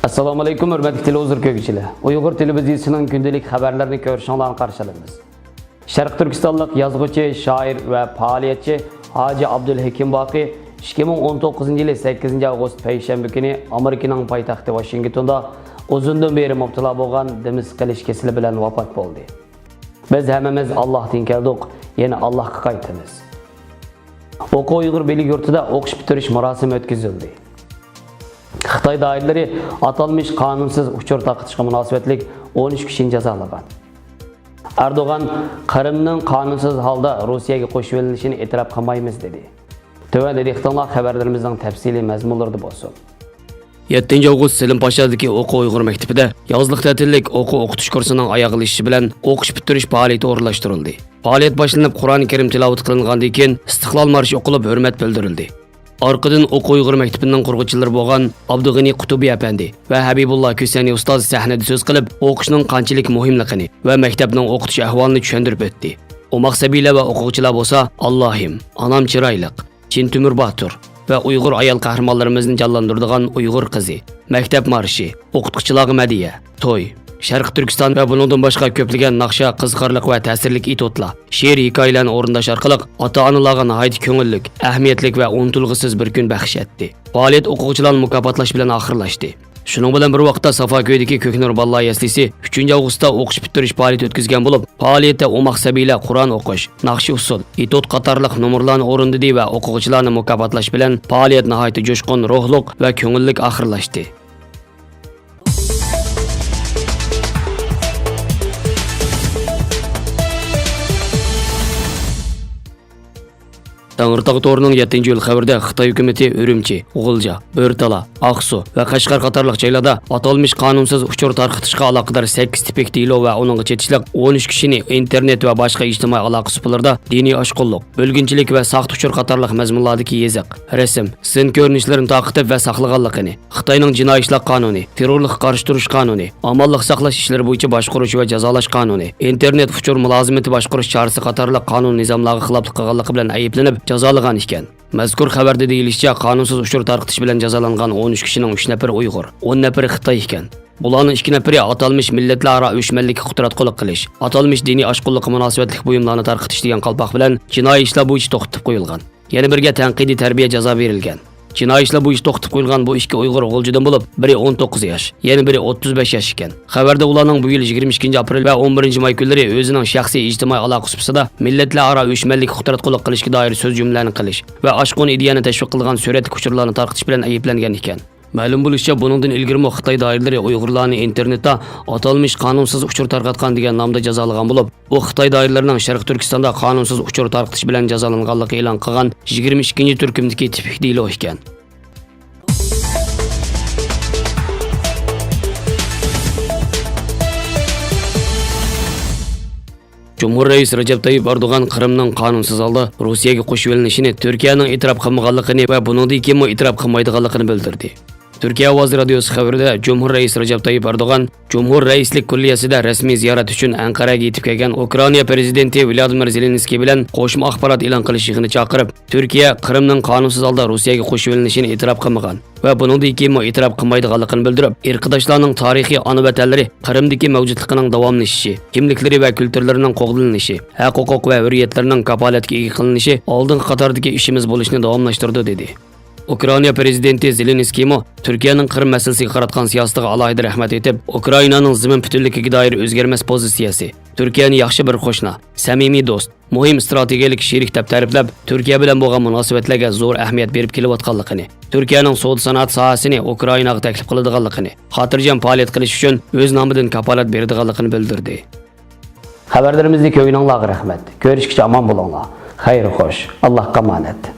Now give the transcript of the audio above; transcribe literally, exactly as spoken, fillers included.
ئەسسالامۇئەلەيكۇم، ھۆرمەتلىك تېلېۋىزور كۆرگۈچىلەر. ئۇيغۇر تېلېۋىزىيىسىنىڭ كۈندىلىك خەۋەرلىرىنى كۆرۈشۈڭلارنى قارشى ئالىمىز. شەرقىي تۈركىستانلىق يازغۇچى، شائىر ۋە پائالىيەتچى ھاجى ئابدۇلھېكىم باقى ئىككى مىڭ ئون توققۇزىنچى يىلى سەككىزىنچى ئاۋغۇست پەيشەنبە كۈنى ئامېرىكىنىڭ پايتەختى ۋاشىنگتوندا ئۇزۇندىن بېرى مۇپتىلا بولغان دېمىسقېلىش كېسىلى بىلەن ۋاپات بولدى. بىز ھەممىمىز ئاللاھتىن كەلدۇق، يەنە ئاللاھقا قايتىمىز. ئوقۇ ئۇيغۇر بىلىك يۇرتىدا ئوقۇش پۈتتۈرۈش مۇراسىمى ئۆتكۈزۈلدى. خىتاي دائىرىلىرى ئاتالمىش قانۇنسىز ئۇچۇر تارقىتىشقا مۇناسىۋەتلىك ئون ئۈچ كىشىنى جازالىغان. ئەردوغان قىرىمنىڭ قانۇنسىز ھالدا روسىيەگە قوشۇۋېلىنىشىنى ئېتىراپ قىلمايمىز، دېدى. تۆۋەندە دىققىتىڭلار خەۋەرلىرىمىزنىڭ تەپسىلىي مەزمۇنلىرىدا بولسۇن. يەتتىنچى ئاۋغۇست سېلىم پاشادىكى ئوقۇ ئۇيغۇر مەكتىپىدە يازلىق تەتىللىك ئوقۇ ئوقۇتۇش كۇرسىنىڭ ئاياغلىشىشى بىلەن ئوقۇش پۈتتۈرۈش پائالىيىتى ئورۇنلاشتۇرۇلدى. پائالىيەت باشلىنىپ، قۇرئان كەرىم تىلاۋىتى قىلىنغاندىن كېيىن، ئىستىقلال مارشى ئوقۇلۇپ، ھۆرمەت بىلدۈرۈلدى. ئارقىدىن ئوقۇ ئۇيغۇر مەكتىپىنىڭ قۇرغۇچىلىرى بولغان ئابدۇغېنى قۇتۇبى ئەپەندى ۋە ھەبىبۇللا كۈسەنى ئۇستاز سەھنىدە سۆز قىلىپ، ئوقۇشنىڭ قانچىلىك مۇھىملىقىنى ۋە مەكتەپنىڭ ئوقۇتۇش ئەھۋالىنى چۈشەندۈرۈپ ئۆتتى. ئوماق سەبىيلەر ۋە ئوقۇغۇچىلار بولسا، «ئاللاھىم، ئانام چىرايلىق»، «چىن تۆمۈر باتۇر» ۋە ئۇيغۇر ئايال قەھرىمانلىرىمىزنى جانلاندۇرىدىغان ئۇيغۇر قىزى، «مەكتەپ مارشى»، «ئوقۇتقۇچىلارغا مەدھىيە»، «توي»، شەرقىي تۈركىستان ۋە بۇنىڭدىن باشقا كۆپلىگەن ناخشا، قىزىقارلىق ۋە تەسىرلىك ئېتيۇدلار، شېئىر ھېكايىلەرنى ئورۇنداش ئارقىلىق ئاتا-ئانىلارغا ناھايىتى كۆڭۈللۈك، ئەھمىيەتلىك ۋە ئۇنتۇلغۇسىز بىر كۈن بەخش ئەتتى. پائالىيەت ئوقۇغۇچىلارنى مۇكاپاتلاش بىلەن ئاخىرلاشتى. شۇنىڭ بىلەن بىر ۋاقىتتا، سافاكۆيدىكى كۆكنۇر بالىلار يەسلىسى ئۈچىنچى ئاۋغۇستتا ئوقۇش پۈتتۈرۈش پائالىيىتى ئۆتكۈزگەن بولۇپ، پائالىيەتتە ئوماق سەبىيلەر قۇرئان ئوقۇش، ناخشا-ئۇسسۇل، ئېتيۇد قاتارلىق نومۇرلارنى ئورۇندىدى ۋە ئوقۇغۇچىلارنى مۇكاپاتلاش بىلەن پائالىيەت ناھايىتى جۇشقۇن، روھلۇق ۋە كۆڭۈللۈك ئاخىرلاشتى. تەڭرىتاغ تورىنىڭ يەتتىنچى ئىيۇل خەۋىرىدە خىتاي ھۆكۈمىتى ئۈرۈمچى، غۇلجا، بۆرتالا، ئاقسۇ ۋە قەشقەر قاتارلىق جايلاردا ئاتالمىش قانۇنسىز ئۇچۇر تارقىتىشقا ئالاقىدار سەككىز تىپىك دېلو ۋە ئۇنىڭغا چېتىشلىق ئون ئۈچ كىشىنى ئىنتېرنېت ۋە باشقا ئىجتىمائىي ئالاقە ئۇسۇللىرىدا دىنىي ئاشقۇنلۇق، بۆلگۈنچىلىك ۋە ساختا ئۇچۇر قاتارلىق مەزمۇنلاردىكى يېزىق، رەسىم، سىن كۆرۈنۈشلىرىنى تارقىتىپ ۋە ساقلىغانلىقىنى، خىتاينىڭ جىنايى ئىشلار قانۇنى، تېررورلۇققا قارشى تۇرۇش قانۇنى، ئامانلىق ساقلاش ئىشلىرى بويىچە باشقۇرۇش ۋە جازالاش قانۇنى، ئىنتېرنېت ئۇچۇر مۇلازىمىتى باشقۇرۇش چارىسى قاتارلىق قانۇن نىزاملارغا خىلاپلىق قىلغانلىقى بىلەن ئەيىبلىنىپ جازالىغان ئىكەن. مەزكۇر خەۋەردە دېيىلىشىچە، قانۇنسىز ئۇچۇر تارقىتىش بىلەن جازالانغان ئون ئۈچ كىشىنىڭ ئۈچ نەپىرى ئۇيغۇر، ئون نەپىرى خىتاي ئىكەن. بۇلارنىڭ ئىككى نەپىرى ئاتالمىش مىللەتلەر ئارا ئۆچمەنلىككە قۇتراتقۇلۇق قىلىش، ئاتالمىش دىنىي ئاشقۇنلۇققا مۇناسىۋەتلىك بۇيۇملارنى تارقىتىش دېگەن قالپاق بىلەن جىنايى ئىشلار بويىچە توختىتىپ قويۇلغان. يەنە بىرىگە تەنقىدىي تەربىيە جازا بېرىلگەن. جىنايى ئىشلار بويىچە توختىتىپ قويۇلغان بۇ ئىككى ئۇيغۇر غۇلجىدىن بولۇپ، بىرى ئون توققۇز ياش، يەنە بىرى ئوتتۇز بەش ياش ئىكەن. خەۋەردە ئۇلارنىڭ بۇ يىل يىگىرمە ئىككىنچى ئاپرېل ۋە ئون بىرىنچى ماي كۈنلىرى ئۆزىنىڭ شەخسىي ئىجتىمائىي ئالاقە سۇپىسىدا مىللەتلەر ئارا ئۆچمەنلىككە قۇتراتقۇلۇق قىلىشقا دائىر سۆز جۈملىلەرنى قىلىش ۋە ئاشقۇن ئىدىيەنى تەشۋىق قىلغان سۈرەتلىك ئۇچۇرلارنى تارقىتىش بىلەن ئەيىبلەنگەن ئىكەن. مەلۇم بولۇشىچە، بۇنىڭدىن ئىلگىرىمۇ خىتاي دائىرىلىرى ئۇيغۇرلارنى ئىنتېرنېتتا ئاتالمىش قانۇنسىز ئۇچۇر تارقاتقان دېگەن نامدا جازالىغان بولۇپ، بۇ خىتاي دائىرىلىرىنىڭ شەرقىي تۈركىستاندا قانۇنسىز ئۇچۇر تارقىتىش بىلەن جازالانغانلىقى ئېلان قىلغان يىگىرمە ئىككىنچى تۈركۈمدىكى تىپىك دېلو ئىكەن. جۇمھۇر رەئىسى رەجەپ تايىپ ئەردوغان قىرىمنىڭ قانۇنسىز ھالدا روسىيەگە قوشۇۋېلىنىشىنى تۈركىيەنىڭ ئېتىراپ قىلمىغانلىقىنى ۋە بۇنىڭدىن كېيىنمۇ ئېتىراپ قىلمايدىغانلىقىنى بىلدۈردى. تۈركىيە ئاۋازى رادىيوسى خەۋىرىدە، جۇمھۇر رەئىسى رەجەپ تايىپ ئەردوغان جۇمھۇر رەئىسلىك كۇللىيەسىدە رەسمىي زىيارەت ئۈچۈن ئەنقەرەگە يېتىپ كەلگەن ئۇكرائىنا پىرېزىدېنتى ۋلادىمىر زېلېنسكىي بىلەن قوشما ئاخبارات ئېلان قىلىش يىغىنى چاقىرىپ، تۈركىيە قىرىمنىڭ قانۇنسىز ھالدا روسىيەگە قوشۇۋېلىنىشىنى ئېتىراپ قىلمىغان ۋە بۇنىڭدىن كېيىنمۇ ئېتىراپ قىلمايدىغانلىقىنى بىلدۈرۈپ، ئىرقداشلارنىڭ تارىخىي ئانا ۋەتەنلىرى قىرىمدىكى مەۋجۇتلۇقىنىڭ داۋاملىشىشى، كىملىكلىرى ۋە كۈلتۈرلىرىنىڭ قوغدىلىنىشى، ھەق-ھوقۇق ۋە ھۆرىيەتلىرىنىڭ كاپالەتكە ئىگە قىلىنىشى ئالدىنقى قاتاردىكى ئىشىمىز بولۇشىنى داۋاملاشتۇرىدۇ، دېدى. ئۇكرائىنا پىرېزىدېنتى زېلېنسكىيمۇ تۈركىيەنىڭ قىرىم مەسىلىسىگە قاراتقان سىياسىتىغا ئالاھىدە رەھمەت ئېيتىپ، ئۇكرائىنانىڭ زېمىن پۈتۈنلۈكىگە دائىر ئۆزگەرمەس پوزىتسىيەسى، تۈركىيەنى ياخشى بىر قوشنا، سەمىمىي دوست، مۇھىم ئىستراتېگىيەلىك شېرىك دەپ تەرىپلەپ، تۈركىيە بىلەن بولغان مۇناسىۋەتلەرگە زور ئەھمىيەت بېرىپ كېلىۋاتقانلىقىنى، تۈركىيەنىڭ سودا سانائەت ساھەسىنى ئۇكرائىناغا تەكلىپ قىلىدىغانلىقىنى، خاتىرجەم پائالىيەت قىلىش ئۈچۈن ئۆز نامىدىن كاپالەت بېرىدىغانلىقىنى بىلدۈردى. خەۋەرلىرىمىزنى كۆرگىنىڭلارغا رەھمەت. كۆرۈشكىچە ئامان بولۇڭلار. خەير خوش. ئاللاھقا ئامانەت.